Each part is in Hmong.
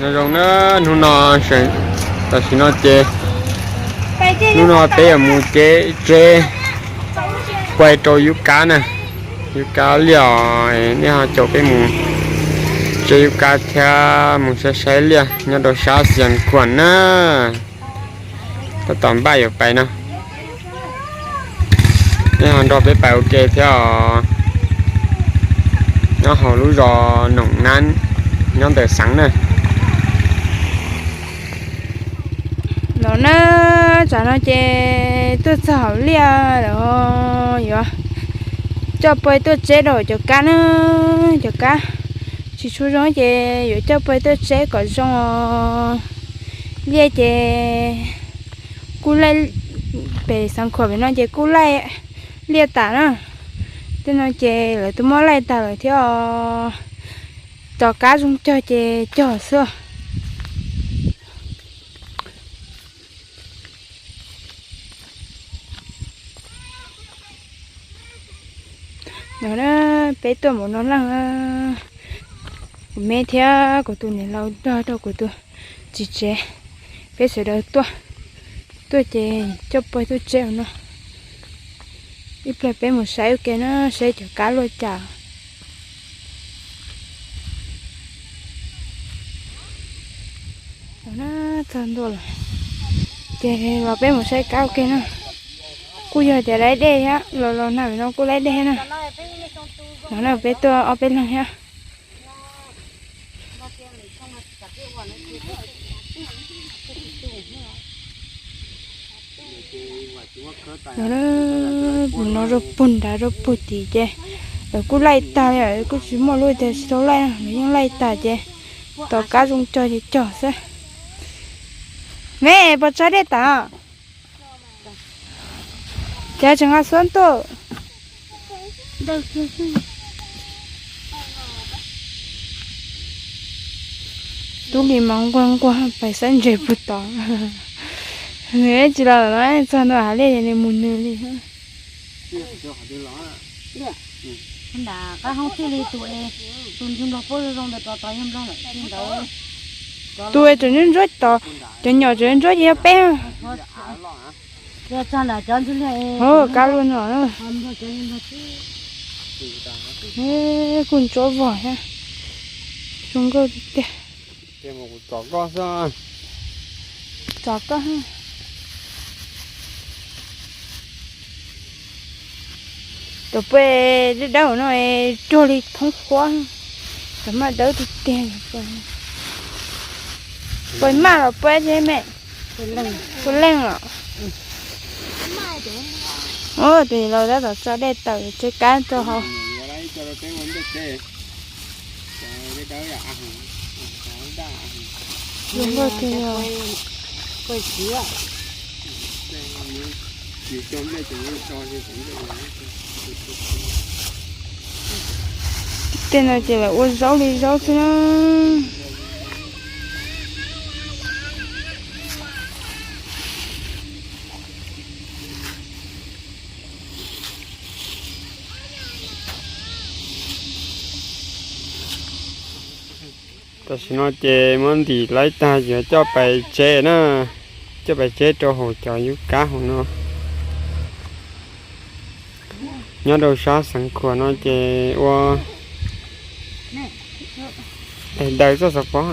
Zoo na, hnub no, tam sim no ces, hnub no peb yuav mus tsev, tsev pais rau yub kab na, yub kab liaj os, nej ho caum peb mus tsev yub kab thiab mus saib saib liaj nyob rau sab Xias Khuam na. Tab tom npaj yuav pais no, nej ho nrog peb pais ua ke thiab os. Nyob hauv lub zos Noom Nab, nyob ntawm xeev na. Los na, tsam no ces tuaj txog hauv liaj lawm, yuav coj pais tuaj tseb rau cov kab na, cov kab tsis tshua zoo ces yuav coj pais tuaj tseb kom zoo os. Liaj ces kuj laij, pem Xeev Khuam pem no ces kuj laij liaj tas na. Tej no ces lawv twb muab laij tas lawm thiab os. Tos kab zoo cog ces cog xwb. No, peb tuaj npaum no leej, kuv me thiab kuv tus niam laus nrog rau kuv tus txiv tsev, peb sawv daws tuaj, tuaj ces coj pais tuaj tseb no. Ib pliag peb mus saib ua ke na, saib cov kab luaj cas. Txog ntua lawm, ces los peb mus saib kab ua ke na. Kuj yog tias laib dej thiab, los los nag no kuj laib dej na. No na peb tuaj ob peb leeg thiab. Mus no rau puag nrad rau puag tim ces lawv kuj laij tag li, kuj tsis muaj lub tias tsis tau laij na, lawv yeej laij tag ces tos kab zoo cog ces cog xwb. Me, puas tsav dej tas? Cas tseem nqa xuab tuaj? Tub li mas nquag nquag pais saib ntses puag tod. Nws tsis los lawm, txog ntua hav liaj nws mus nws li. Tus tseem ntsuab ntsuab tod, cov nyom tseem ntsuab ces yog peb. Kab luaj no. Kuj ntsuab vog thiab. Zoo nkauj tiag tiag. Tsom koj. Cov pais dawb dawb no ruag li thoob qhuab, cov maj dawb tiag tiag. Pais maj los pais tsev me, pais leej los. Tus niam laus tab tom tso dej tawm tseb kab rau hauv. Zoo nkauj tiag. Tej no ces lawv ua zaub li zaub xwb na. Tam sim no ces muab ntim laib tag yuav coj pais tseb na, coj pais tseb rau hauv cov yub kab hauv no. Nyob rau sab Xeev Khuam no ces ua daws txoj xov pob,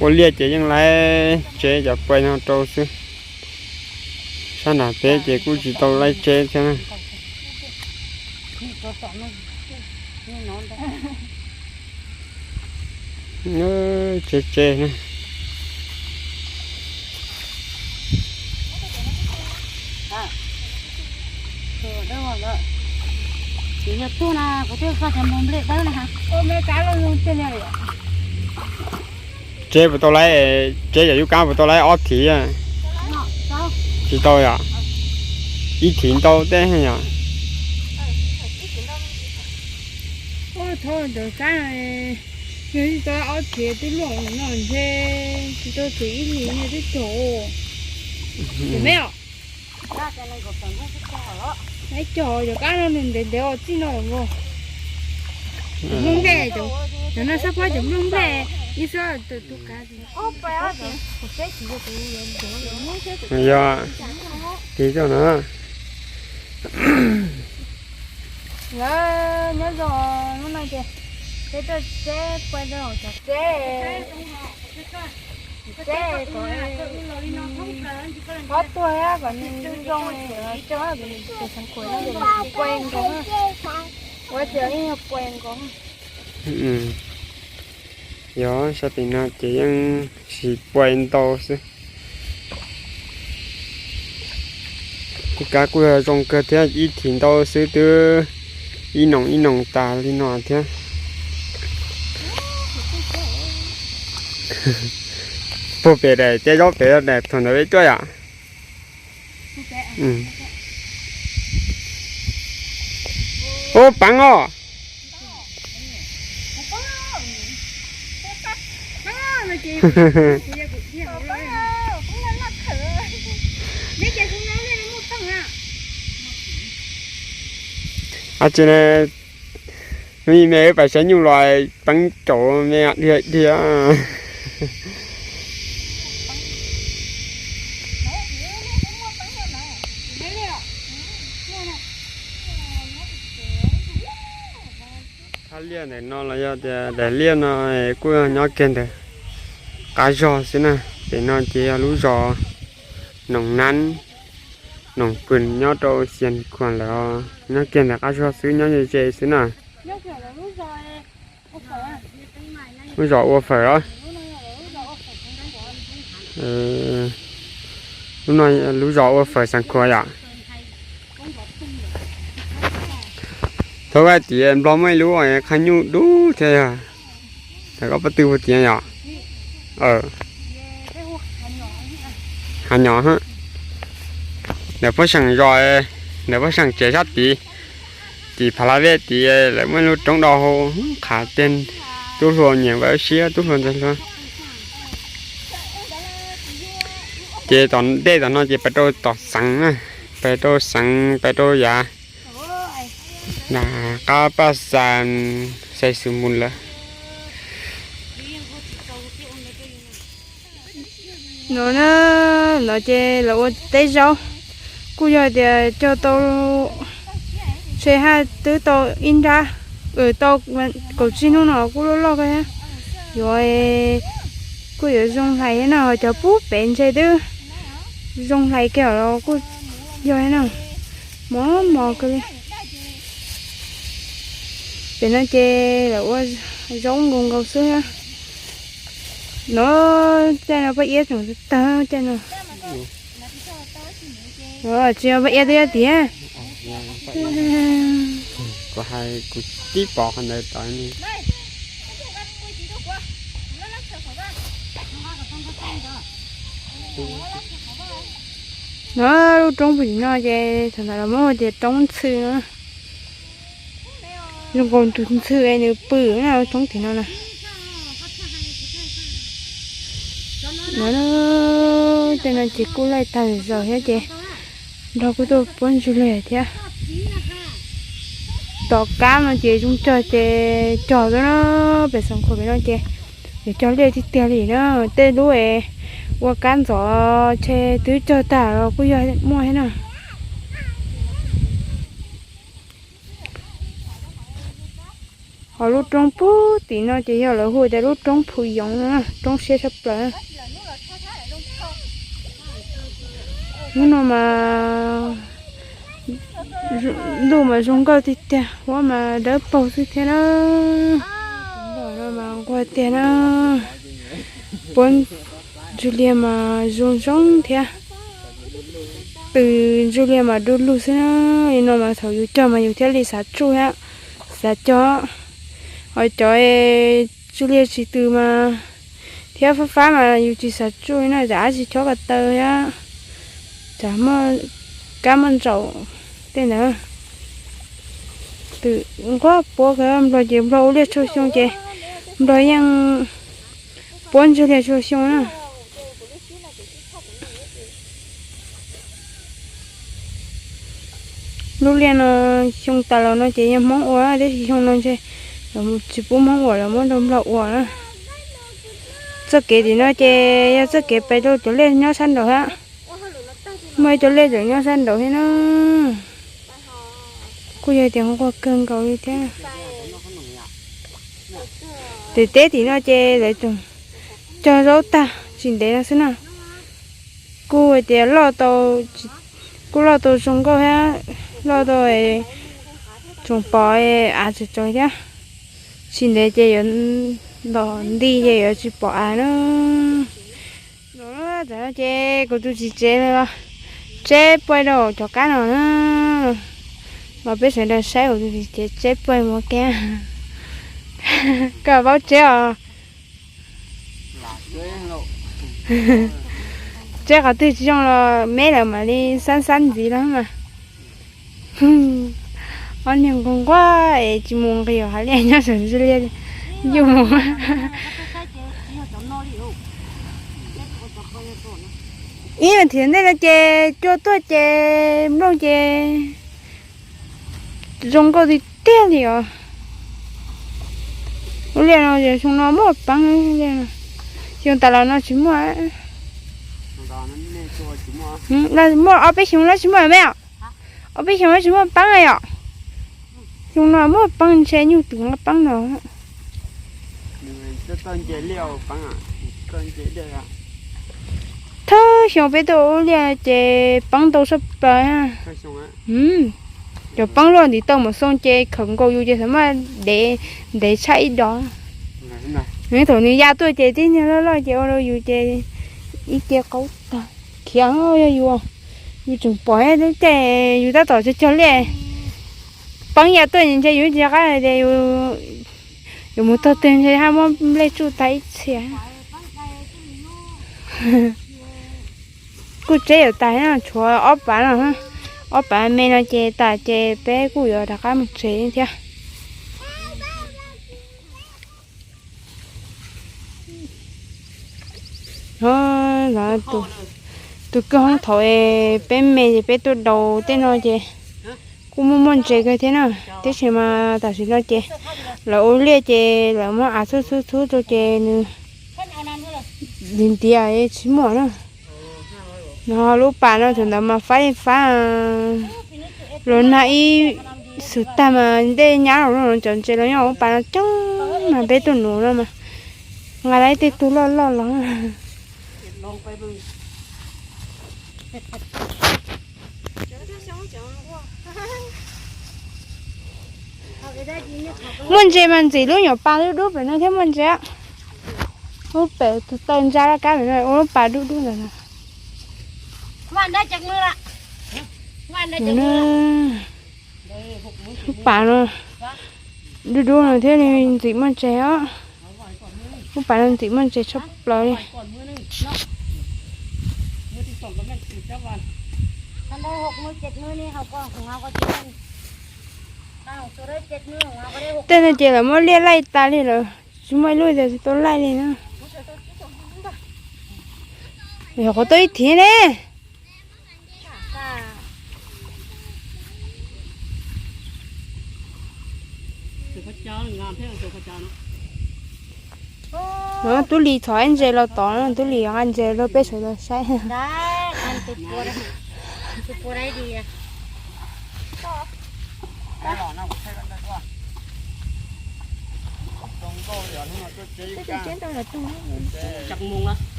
ua liaj ces yeej laib tseb cov pais no rau xwb. Sab nram teb ces kuj tsis tau laib tseb thiab na. Tseb tseb na. Tseb puas tau laib, tseb yog yub kab puas tau laib ob thiv? Tsis tau yom? Ib thiv ntau tej yom? Ua thaum ntawd kab yog tsis tau ob thiv twb luaj no ntshe tsis tau thiv ib hlis twb cog. Cog me os. Cog cov kab no nws ntev ntev os txij no los. Hmoob dej cov. Cov no sab pob cov nplooj nplej ib xub tus tus kav. Yog, tiv tuaj no. Lawv nyob zoo, hnub no ces peb tuaj seb puas tau cov teb, teb kom pob tuag thiab kom nws zoo, coj tus xeev khuam no ces puas nkaus, ua tias ib nyuag puas nkaus. Yog sab tim no ces yeej tsis puas ntau xwb. Ib kab kuj yog zoo kawg thiab, ib thim ntau xwb twb ib noo ib noo tas li no thiab. Puag pem daim teb zaub pem daim thaum ntawd peb tuaj yom. Ub, peev os. Ab tsi ne, hnub ib me wb pais saib nyuj los peev caum me dhia dhia. Thaj liaj ntawm no los yog tias daim liaj no kuj nyob kiag ntawm qab zog xwb na. Pem no ces yog lub zos Noom Nab, Noom Pws nyob rau Xia Khuam lawm os. Nyob kiag ntawm qab zog xwb, nyob ze ze xwb na. Lub zos ua fawm los? Lub no lub zos ua fawm Xeev Khuam yom. Thaum koj tim Nplog muaj ib lub qhov nyuj dub thiab yog, koj pab tw puag tim yom. Hav Nyom, ntawm pab seem zos, ntawm pab seem tsev sab tid, tim Phav Laj Vej tid lawv muaj lub roob do hau, qhav tiag. Tub hluas nyiam ua siab, tub hluas ntxhais hluas. Ces tom ntej tom no ces pais rau tom Xeev na, pais rau Xeev, pais rau yav nram qab Paj Xas, Xais Xus Mus lawm. No na, no ces lawv ua teb zaub, kuj yog tias cog tau ntshe haj twb tau ib nrab, tau kaum tsib hnub no kuj loj loj kawg thiab. Yuav, kuj yuav zoo hlais thiab na, ho cov pub pem ntshe twb zoo hlais kiag los kuj yog thiab na, mos mos kawg li. Pem no ces lawv ua zaub nkaus nkaus xwb thiab. No, caij no paj iab tseem tawg caij no. Tsis yog paj iab twb yog tiag. Kuv hais kuv tib pom qhov ntawd tod. No lub roob pem no ces thaum ntawd los muab hu tias roob Ntxhw no. Zoo nkaus tus ntxhw es nws pw na, roob tim no na. No, tej no ces kuj laij tag zaus thiab ces nrog kuj tuaj puab ntsuj liag thiab. Tom qab no ces zoo cog ces cog xwb na, pem Xeev Khuam pem no ces yuav cog liaj tiag tiag li na. Tej lub es ua kab ntxov ces twb cog tag los kuj yog muaj thiab na. Ho lub roob puag tim no ces yog lawv hu tias lub roob Phu Yoov no, roob siab tshaj plaws. Hnub no mas ntuj mas zoo nkauj tiag tiag, huab mas dawb paug xwb thiab na. Los no mas nquag tiag na. Puab ntsuj liag mas zoo zoo thiab. Pw ntsuj liag mas du lug xwb na. Li no mas thaum yus cog mas yus thiaj li xav tsuj thiab xav cog. Ho cov ntsuj liag tsis tws mas thiab fab fab mas yus tsis xav tsuj li na, tsam dab tsi chob ko taw thiab tsam muaj kab muaj ntsaum tej ntawd. Twb nquag puab kawg, Nplog ces Nplog ua liaj txhua xyoo ces Nplog yeej puab ntsuj liag txhua xyoo na. Lub liaj no xyoo tas los no ces yog Hmoob ua, tab sis xyoo no ntshe Tsis pub Hmoob ua, lawv muab rau Nplog ua na. Txoj kev tim no ces yog txoj kev pem rau cov liaj nyob sab nraud thiab. Muaj ib cov liaj tseem nyob sab nraud thiab na. Kuj yog tias nquag kawg nkaus li thiab. Tim teb tim no ces lawv tseem cog zaub tag tsis ntev no xwb na. Kuj tias loj tau, kuj loj tau zoo nkauj thiab, loj tau tsoom pom av tsis tsaus thiab. Tsis ntev ces yuav ntom nti ces yuav tsis pom av na. Ces kuv tus txiv tsev los tseb puaj rau cov kab no na. Los peb sawv daws saib kuv tus txiv tsev tseb puaj mus kiag. Koj paub tseb os? Tseb qhov twg tsis zoo los me lawm mam li xab xab ntxiv no mas. Ob niag nquag nquag es tsis mus nqis hav liaj nyob saum ntsis liaj, yuj mus. Ib nas thiv ntej no ces cua tuaj ces nplooj ces zoo nkauj tiag tiag li os. Ua liaj no xyoo no muaj peeb, xyoo tas los no tsis muaj. Muaj ob peb xyoo no tsis muaj me os. Ob peb xyoo no tsis muaj peeb yom. Xyoo no muaj peeb ntshe nyuj twm nqa peeb no. Thawj xyoo peb tuaj ua liaj ces peeb ntau tshaj plaws. Cov peeb luaj ntiv tau mus xoo ces khawm nkaus yus ces xav mas dev, ntev tshaj ib dos. Thaum nws ya tuaj ces tib niag loj loj ces ua rau yus ces ib ce qaub tag. Khiav yog yus, yus tseem pom tej yus tab tom cog cog liaj. Peeb ya tuaj ntshe yus tsis nco qab hais tias yus mus tog twg ntshe haj muab nplej tsuj tag ib txhia. Kuj tseb yuav tas no, tshuav ob pav no, ob pav me no ces tas ces peb kuj yuav rov qab mus tsev thiab. Tus kwj hoob thaum peb me ces peb tuaj daus tej no ces kuj muaj muaj ntses kawg thiab na. Tiam sis mas tam sim no ces lawv ua liaj ces lawv muab av txhub txhub txhub rau ces nws ntiav ntiav tsis muaj na. No lub pas no thaum ntawd mas fab fab, los nag ib xwm tag mas ntej nyab los cov ntses los nyob lub pas no coob mas peb tuaj nuv no mas nqa tau ib tej tug loj loj los. Muaj ntses mas ntxim lub nyuam pas dub dub pem no thiab muaj ntses. Lub pem tus taw ntsa laj kab pem no ua lub pas dub dub ntawd. Lub pas no dub dub no thiab li ntxim muaj ntses os. Lub pas no ntxim muaj ntses tshaj plaws li. Tej no ces lawv muab liaj laij tas li lawm, tsis muaj ib lub tias tsis tau laij li na. Yog qhov tau ib thiv ne. Tub Lis txhom ib ntses los tod, Tub Lis nqa ntses rau peb sawv daws saib.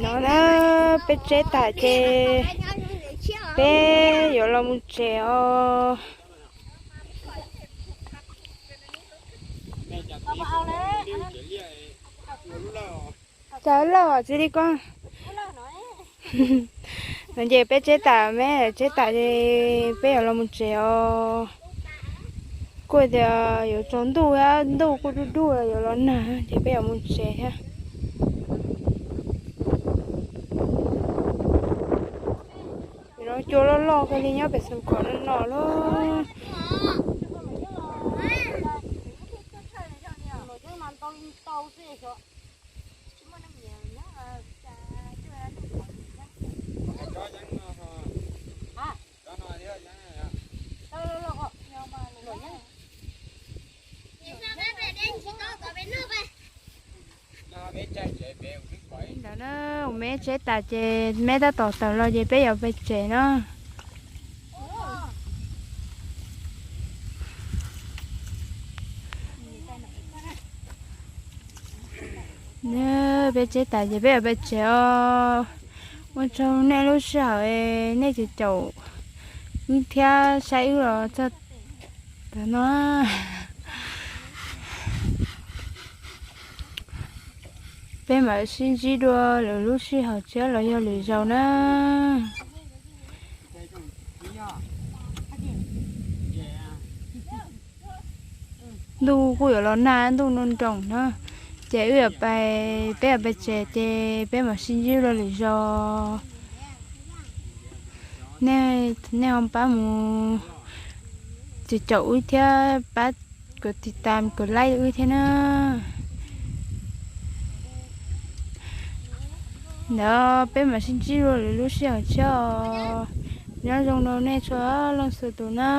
No na, peb tseb tas ces peb yuav los mus tsev os. Cas loj tsis li koj. No ces peb tseb tas, me tseb tas ces peb yuav los mus tsev os. Kuj tias yuav tsaus ntuj thiab, ntuj kuj dub dub yuav los nag ces peb yuav mus tsev thiab. No cua loj loj kawg li nyob pem xeev kos no no lawm. Ntawd na, ua me tseb tas ces me tab tom tawm los ces peb yuav pais tsev no. Peb tseb tas ces peb yuav pais tsev os. Ua tsaug nej lub sij hawm nej tseem caum wb thiab saib wb los txog tam no. Peb mam sib ntsib dua lwm lub sij hawm tshiab los yog lwm zaus na. Ntuj kuj yuav los nag, ntuj nroos nroos na, ces wb yuav pais, peb yuav pais tsev ces peb mam sib ntsib dua lwm zaus. Nej ho pab mus tseem caum wb thiab pab kom tiv tam kom like wb thiab na. Ntawd peb mam sib ntsib dua lwm lub sij hawm tshiab os. Nyob zoo rau nej txhua leej txhua tus na.